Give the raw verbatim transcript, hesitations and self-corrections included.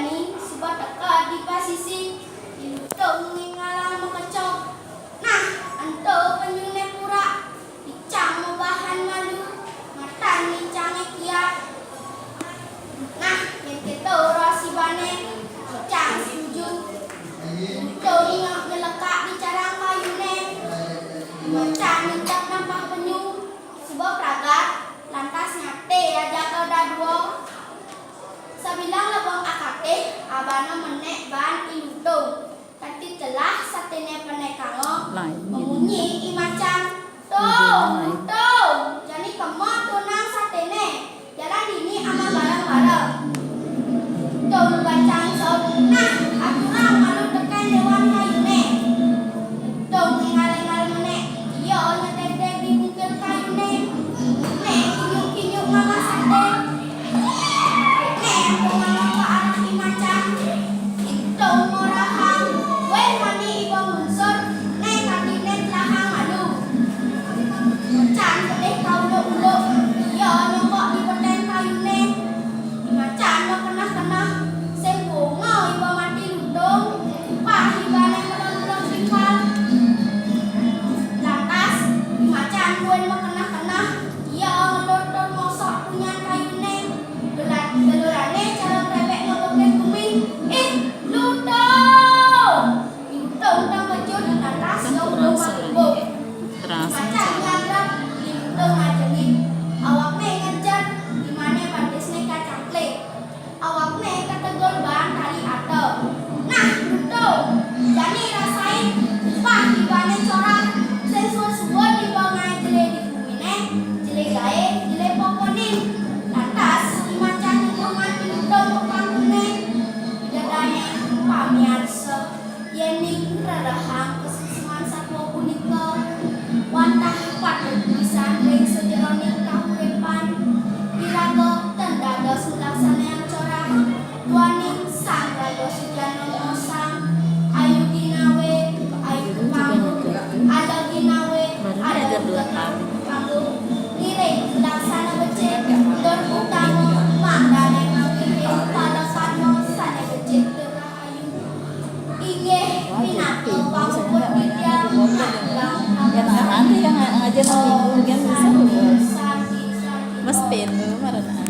Jani suba teka di pasisi, I Lutung ningalang makecok. Nah, ento penyune pura, icang mabahan malu, matan icange kiat. Nah, yen keto rasibane, icang setuju. I Lutung nyelekak di carang kayune, matan nitep nampah penyu, suba pragat, lantas nyate ajaka dadua. Sabilang lebeng akatih, abana menek ban I Lutung. Kanti telah satene penek kanga, mamunyi I Macan, "Tung, Tung, jani kema tunang satene, jalan dini amal bareng-bareng." Tung bacang saut, "Nah, aturang malu teken dewan kayune." Tung engal-engal menek, ia nyetetek di bungkil kayune. Nek kinyuk-kinyuk ngamah sate. Nek aku ngamah ka arah I Macan. Tung ngorahang, "Weh mani iba ngunsur, nek kanti nek telahang malu." Macan pedih ka uluk-uluk, ia nyongkok di beten kayune. I Macan makenah-kenah, sing bunga iba mati Lutung, upah ibane melon-melon timpal. Lantas, I Macan buin makenah-kenah, ia ngelur tur ngosok punyan kayune. Gelat-, gelurane cara krebek ngebukit bumi. "Ih, Lutung!" I Lutung tengkejut, lantas ia ulung makumbung. Macan nyagrep, I Lutung ngajengin. Awakne ngejet, imane batisne kacangklik. Awakne kategul ban tali ata. "Nah, Lutung, jani rasain upah ibane corah, sing suud-suud iba ngae jele di gumine, jele gae, jele poponin." Lantas, I Macan nyengkeman I Lutung ka pangkune. Ida dane pamiarsa. Yening rerehang kasukseman satua punika wantah patut pisan ring sajeroning kahuripan, iraga tan dados nglaksanayang corah duaning Sang Ratu Sujana ngosang, "Ayu ginawe, ayu panggung, ala ginawe, ala panggung." Ngiring laksana becik, tur utama mangdane ngangge pala padma sane becik tur rahayu. Inggih pinaka pamuput widya. Yang nanti yang ngajar minggu, yang bisa. Mas Pendo, marana.